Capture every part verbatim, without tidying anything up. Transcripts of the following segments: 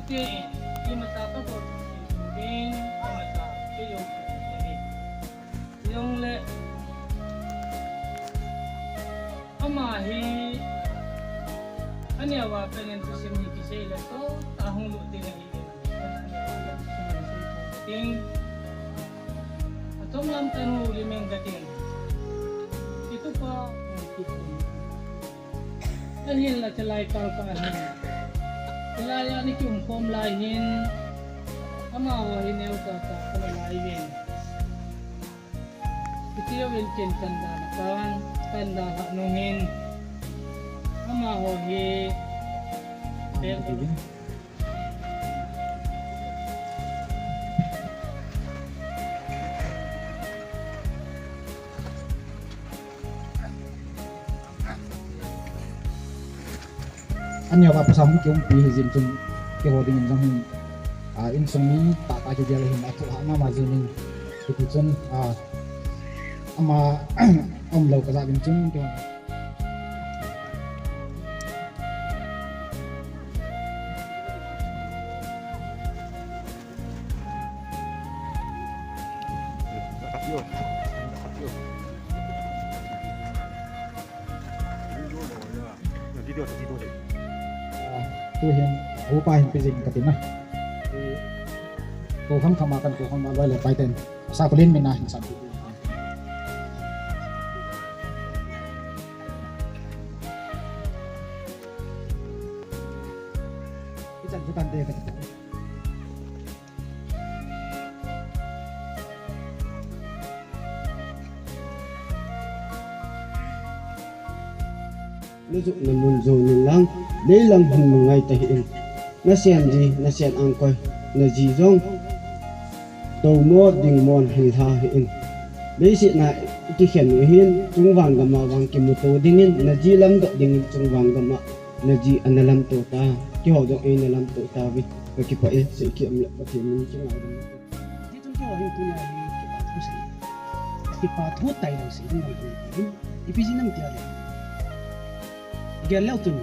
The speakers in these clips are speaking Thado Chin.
Tin, imacha ka bol ding, imacha kei jong ka bol ding. Jongle, ama hi, aneo a pen in thusim hi kisei le to, ta hung lut ding ahi. Tin, achom lam tanu limeng ka tin. Kitupa, kitupa. Ahinla chalai kal kal hin. Chalai a ni kium khom lai hin. Amaho hi neo tah tah kana lai uvin. Hiti uvin ken kan dalha kan, kan dalha nung hin. Amaho hi. Bel. Aneo a pasal hung kiumpi hijin chun keiho dingin jong hin, ah, insung mi tahtah kigel hin athu ha mama jin in hiti chun, ah, ama umlou kajah in chun keiho Ah, tuhin, upa hin pejing kati na. Ko kham kham a kan ko kham a loi le pai ten. Sa ko len min na hin sa. Ichan jutan de kati. Najot namun jou nin lang, leilang hin mangai tahih in. Nasen ji, nasen angkoi, naji jong. Toumo dingmon hin lha hih in. Leiset na ikikhen u hin, chungvang gam a vang kimuto dingin, naji lamdoh dingin, chungvang gam a, naji ana lamto ta, keiho jong eina lamto tauve, kakipah e, seikhel le Pathen min chunga. Tichun keiho hin tunia hi kipa thu sei. Kipa thu tailou sei ding jong kahin, ipi jeh ham itile. Gel leu chun,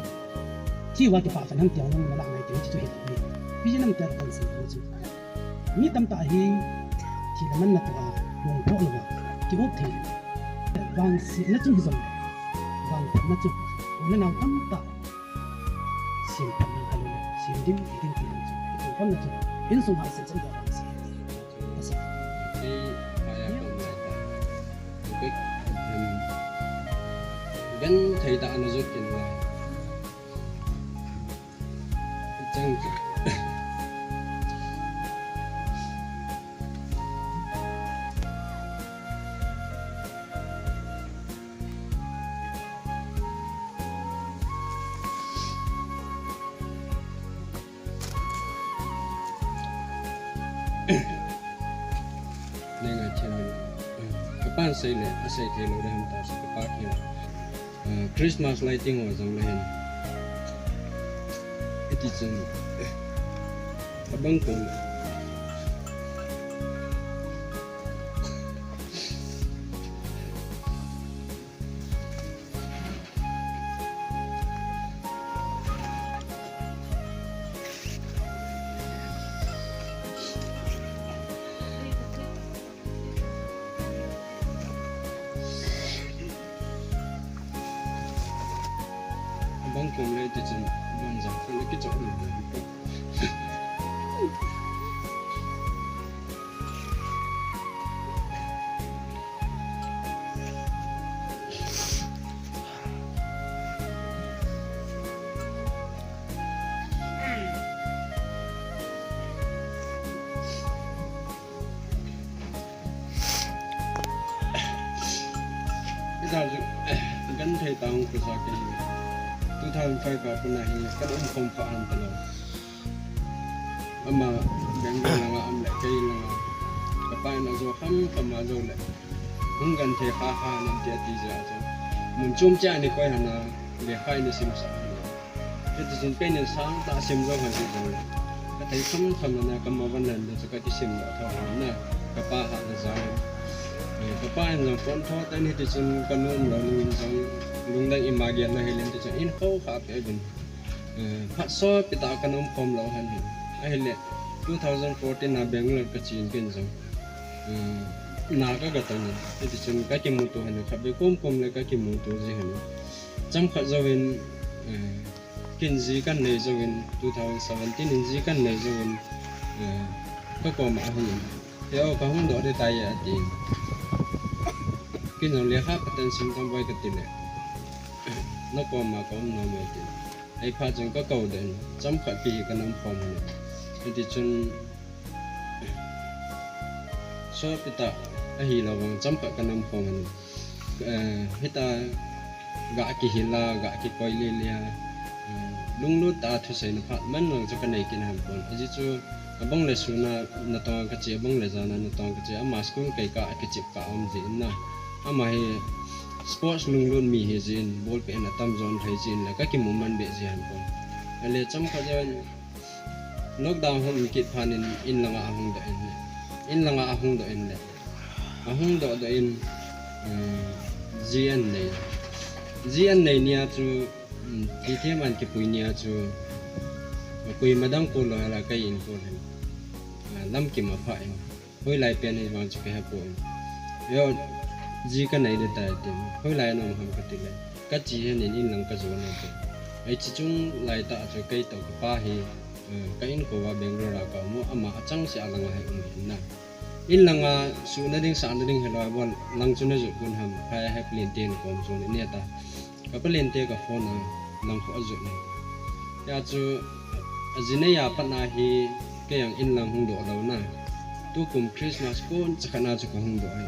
thi uva kipa khat ham tia jong nala ngai te, hichu hilou. Ipi jeh ham itile kahin sei chu. Mi tamtah hi, thi le man natoh a, lungpho louva, kihop thei. Vangsetna chu hijong le, vangphatna chu, u le nao tamtah, sem phatna kalo le, sem ding, ding ti chu, hichu phatna chu, insung hahsat chan dia vangset. Asa. Ei, aya ko mai ta. Bek, em, genthei tah a najot kit lai. Chang. Nei ngaichat in. Kapan sei le, asei thei lou ding ham tia chu kapa kei. Ah, Christmas lighting ho jong le hin. Hiti chun. Abang kon. Bang kom le ti chun, bang jang ko le kichok le. Ita ju, genthei tah a hung kisa kei. Two thousand five a kon a hi, ka um khom pha hih in talou. Ama, Bangalore langa um le, kei langa. Kapa in ajo kham kham a jou le. Hung genthei kha kha nam ti ati jeh a chu. Mun chom cheh a ni koi hana, lekha in sim sa. Hiti chun pen in sang tah sim jong han ti jong le. Ka thei kham kham na, ka ma van han le chu ka ti sim lo tho na. Kapa hatna jal. Eh, kapa in jong phone tho tan hiti chun ka nom lou ning jong lungdang ima gel na hi len ti chun in kho kha pe bin. Eh, phat so pi ta ka nom khom lou han hi. Ahile two thousand fourteen a Bangalore kachen kin jong, eh, na kaga tang in, hiti chun kakimuto hon, khatvei komkom le kakimuto ji hon. Chomkhat jouvin, eh, kin ji kanei jouvin, two thousand seventeen in ji kanei jouvin, eh, kakoma ahungin, "He o, kahung doh ding tai e," atin. Kin jong lekha patan sim tam boi kati le, "Nakoma kaum nom e," atin. Ahiphat chun kakou doh in, chomkhat pi hi kanam khom in. Hiti chun, sopitah ahilou vang chomkhat kanam khom in. Eh, hita ga kihil a, ga kikoi lele a, eh, lunglut tah a thuseina phat man lang chu kanei kit ham pon. Ajeh chu abang le sun a natong kache, abang le jan a natong kache, ama school kei kah a kichep kah a um jin na. Ama hi sports lunglut mi hi jin, ball pet in atam jon thei jin le kakimu man be ji ham pon. Ale chomkhat jouvin lockdown hung kit phat in, in langa ahung doh in, in langa ahung doh in le, ahung doh doh in, eh, ji anei. Ji anei nia chu, um, thithem an kipui nia chu, koima dang kol lou hela ka in kol hen. Ah, lamkim aphah in. Hoilai pen hi vang chu kahe poi. Eo, ji kanei ding tai tin. Hoilai a na um ham kati le, kache hen in, in lang kajon in tin. Hiche chung lai tah chu kei toh kapa hi, eh, ka inko a Bangalore a kaum u, ama achangseh a langa hi um in na. In langa suhna ding, sahna ding hilou a, bol lang chu najot kun ham, phai a he plane te in kom chu ni ta. Ka palen te ka phone a lang khu ajot in. Hia chu, ajinei a pat na hi kei jong in lang hung doh lou na. Tukum Christmas kon chakhat na chu kahung doh ahi.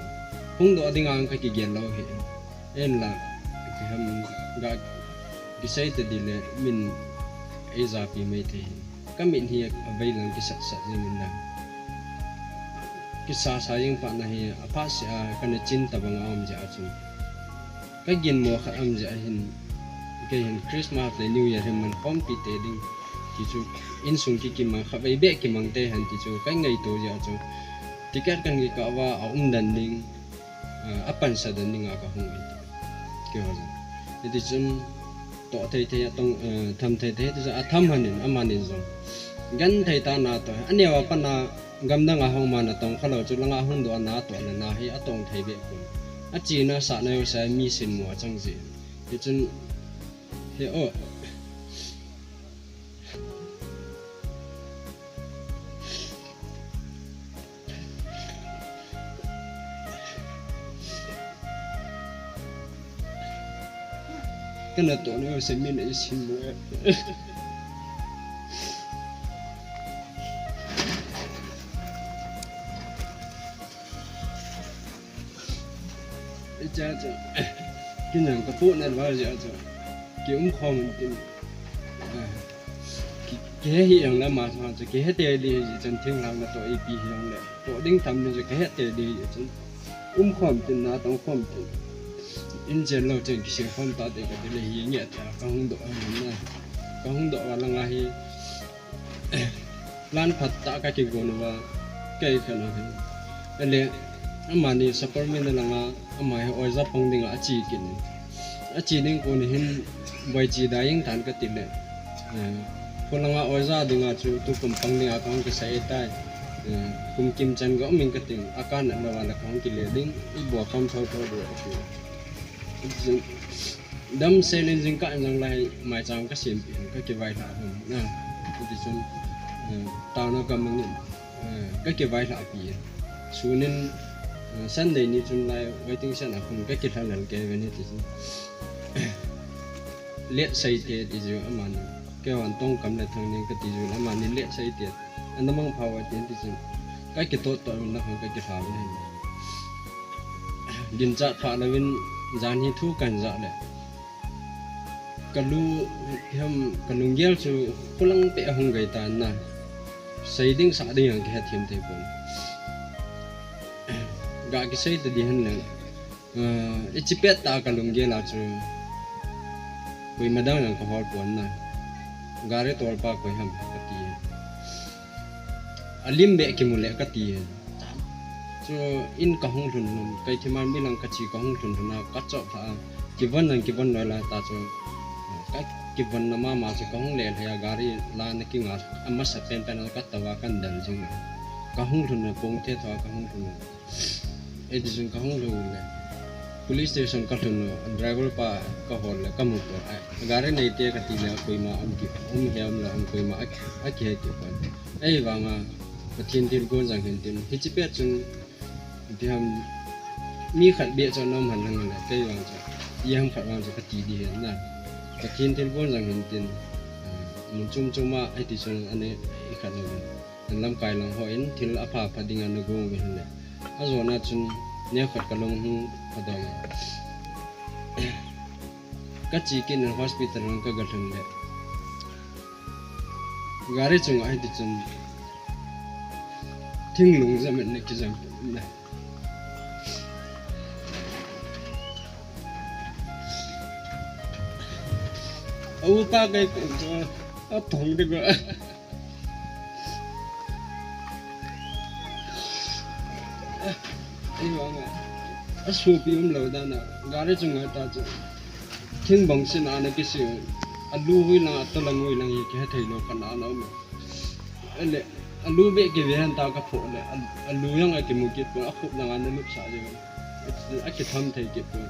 Hung doh ding a kakigel lou ahi. Ahinla, kiham ga kisei tadi le min eijapi mai thei hi. Ka mit hi avei lang kisat sat jing in na. Kisa sa jing phat na hi aphat seh a kana chin tabang a um jeh a chun. Ka ginmo khat um jeh a hin, kei hin Christmas le New Year hin man khompi te ding. Ti chu insung kikim a khatvei beh kimang te hen ti chu ka ngaito jeh a chu. Ticket kan kikah uva aum den ding. Ah, apansa den dinga kahung in. Keiho jong. Hiti chun toh thei thei a tong, eh, tham thei thei, hiti chun atham hon in, amani jong. Genthei tah a natoh. Aneo a pat na gamdang a hung ma natong khalou chu langa hung doh a natoh le na hi atong thei beh pon. Achena sahna jouse a mi sinmo achang jin. Hiti chun, he o. Kana toh na jouse min eisinmo e. Hiche a chu, kei jong kapohnat val jeh a chu, kium khom in tin. Ah, ki, kihe hih jongle ama chu, chu kihe tei ding ahi jeh chun thinglhang natoh ipi hijongle. Toh ding tam ni chu kihe tei ding ahi jeh chun. Um khom tin, natong khom tin. In chen lou chen kisei khom ta te kati le hi nge ta kahung doh a na. Kahung doh a langa hi. Plan phatah a kakigon uva, kei khan ahi. Ele, amani Saparmeina langa, ama hi oja pang dinga ache kit in. Ache ding kon hin, boi che da jeng tan kati le. Eh, kholanga oja dinga chu tukum pang dinga kahung kisai tai. Eh, kum kim chan ga um in kating, akanat lou a le kahung kile ding, ibola kham thotho ding ati. Damsel in jingkah in jong lai maicham kasem pi in kakivailhah hon na. Hiti chun, eh, taona kamang in, eh, kakivailhah pi in. Sun in, eh, Sunday ni chun lai waiting shed a khun kakilhalal kei ven hiti chun. Letsai te ti ju amani. Kei vang Tongkam le Thangning kati ju amani letsai te. Ana mangpha uva tin ti chun. Kakitoh toh in na khun kakilha ven hin. Ginchat phah louvin jan hi thu kan jah le. Kalu, hem, kalunggel chu khulang peh a hung gei tan na. Sei ding sah ding jong kihe them thei pon. Ga kisei ta ding hen le. Ah, ichi pet tah a kalunggel a chu. Koima dang jong kahol pon na. Gari tolpa koi ham kati. Alim beh kimu le kati. Chu in kahung lhun lhun, Keithelmanbi lang kache kahung lhun lhun a, kachop lha a, kivon jong kivon loi lai ta chu, ka, kivonna mama chu kahung lele a gari lana kinga amasa penpen a kataova kandal jinga. Kahung lhun a pong the thoa kahung lhun. Eti chun kahung lhun le. Police station kalhun a driver pa kahol le kamu pon. Gari neite kati le koima um ki, um he um la um koima a, akihe kipon. Ahivanga Pathen thilgon jang hintin. Hiche pet chun Ipi ham, mi khat beh chu anom hen lang le, kei vang chu, ipi ham khat vang chu kati ding ahi na. Pathen thilgon jang hintin, eh, mun chom chom a, hiti chun ani, ikhat lou. Lamkai lang hon, thil apha pha ding a nagong uvin le. Ajona chun, neo khat kalung hung phadom. Kache kit in hospital lang kaga lhun le. Gari chunga hiti chun, thinglung jam in nakijam na. Aupa kei kum chu apong ding a. Ahivanga asopi umlou dan a gari chunga ta chu thingbang sina ana kisi. Alu hui lang, atolang hui lang hi kihe thei lou khat ana um. Ele, alu beh kive hen ta kaphoh le, a, alu jong akimu kit pon, akhup langa nalup sah jeng. Akitham thei kit pon.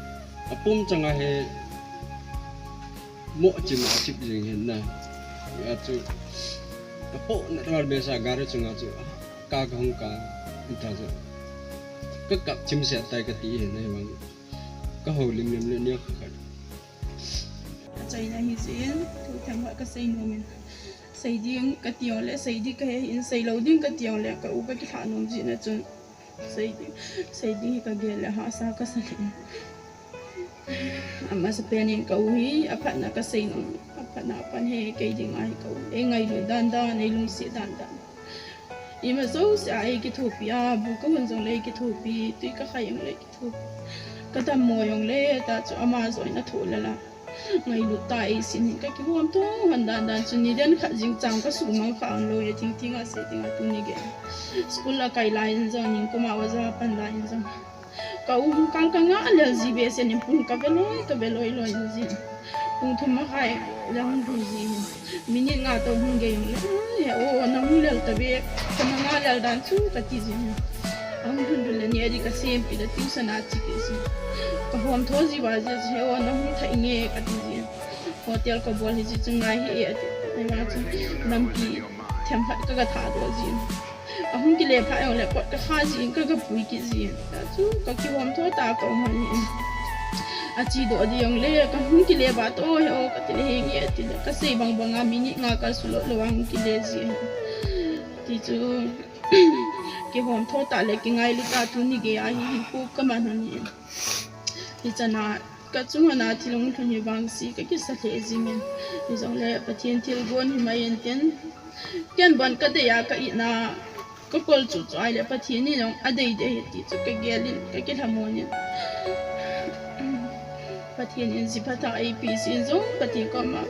Apum changa hi moh chim a chip jeng hin na. Achu, kapoh na val be sa gari chunga chu, ka kahung ka, ita chu. Kakap chim se tai kati hin na hivang. Kahou lim lim le neo khat. Achaina hi jin, thu themkhat kasei nom in. Sei ding kati jong le, sei ding kahe in, sei lou ding kati jong le, ka u kakilhah nom jeh a chun. Sei ding, sei ding hi kagel le hahsa kasa le. Amasapen in ka u hi, aphatna kasei nom, aphatna pan he kei ding ahi ka u. Eingailut dan dan, eilungset dan dan. Ima jouse a eikithopi a, bu kahon jong le eikithopi, tui kakhai jong le eikithopi. Kadammo jong le, ta chu ama joh in athoh lel a. Ngailut tah a eisin hin kakihomtho hon dan dan chu niden khat jing chang kasumang kha lou e, thing thing a sei ding a tuni gei. School akai lai in jong, nikum a oja pan lai in jong. Ka u hung kal kangah lel ji behseh in pung kave loi, kave loi loi jin. Pung thum makhai le hung lhun ji hin. Minute nga toh hung gei jong le, "He o, nahung lel tave, kana nga lel dan chu," kati jin. Ahung lhun lhun le ni adi kasempeh le tuition a che kit jin. Kahomtho ji uva jeh a, "He o, nahung thah inge," kati jin. Hotel kabol hi ji chu ngai hih e ati. Ahivang chu nampi themkhat kaga thahdoh jin. Ahung kile phat jong le kot kakha jin, kaga pui kit jin. Tachu kakihomtho tah a kaum lhon in. Achedoh ding jong le, kahung kile ba toh he o, kati le henge ati le. Kasei bang bang a minute nga kasulot lou a hung kile jin. Tichu, kihomtho tah le kingailut tah tuni gei a hi hinkho kaman lhon in. Hichan a, kachung a thil hung lhun hi vangse kakisa lheh jing in. Hijongle Pathen thilgon hi mai intin. Ken bon kadei a ka itna, kakol chuh chuh a ahile Pathen in jong adei dei ahi ti chu kagel in, kakilhamon in. Pathen in ji phatah eipeh jeh in jong Pathen koma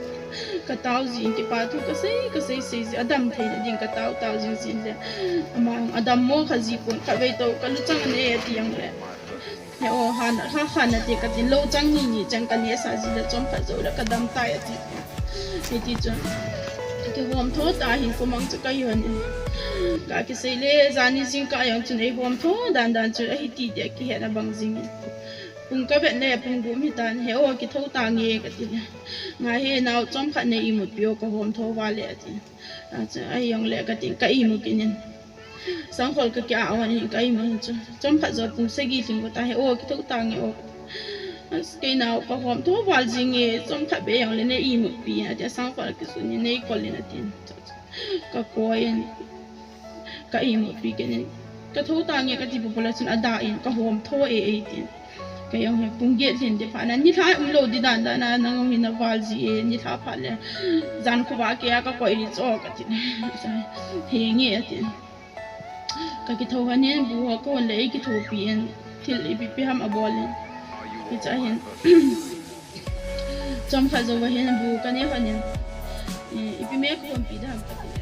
katao jin, kipa thu kasei, kasei sei jin, adam theina ding katao tao jing jin le. Ama jong adammo kha ji pon, khatvei toh kaluchang anei ati jong le. He o, han, ha, han ati katin, lou chang ni ni chang kanehsah ji le chomkhat jou le kadam tai ati. Hiti chun, kihomtho tah a hinkho mang chu kahi hon in. Kakisei le, jani jingkah jong chun eihomtho dan dan chu ahi ti dia kihet abang jing in. Pung kavet le, pung gup hitan, he o, kithou tange kati le. Ngai he nao, chomkhat nei imutpi o, kahomtho val e ati. Achu, ahi jong le katin, ka imut kit in. Sangkhol kaki-ah hon in ka imut in chu. Chomkhat jou pung sagi lhing got a he o, kithou tange o. Kei nao kahomtho val jinge, chomkhat beh jong le nei imutpi in ati, sangkhol akisun in neikol in atin. Kakoi in, ka imutpi kit in. Kathou tange kati bou bou le chun adah in, kahomtho e e tin. Kei jong hi pung get lhin ding phat na, nilhah umlou ding dan dan a, nang jong hi naval ji e, nilhah phat le, jan khovah a kei a kakoi ding chu kati. Henge ati. Kakithou hon in, bu ho kahon le eikithopi in, thil ipi ipi ham abol in. Hiche a hin, chomkhat jou a hin bu kaneh hon in, eh, ipi me kahonpi ding ham kati le.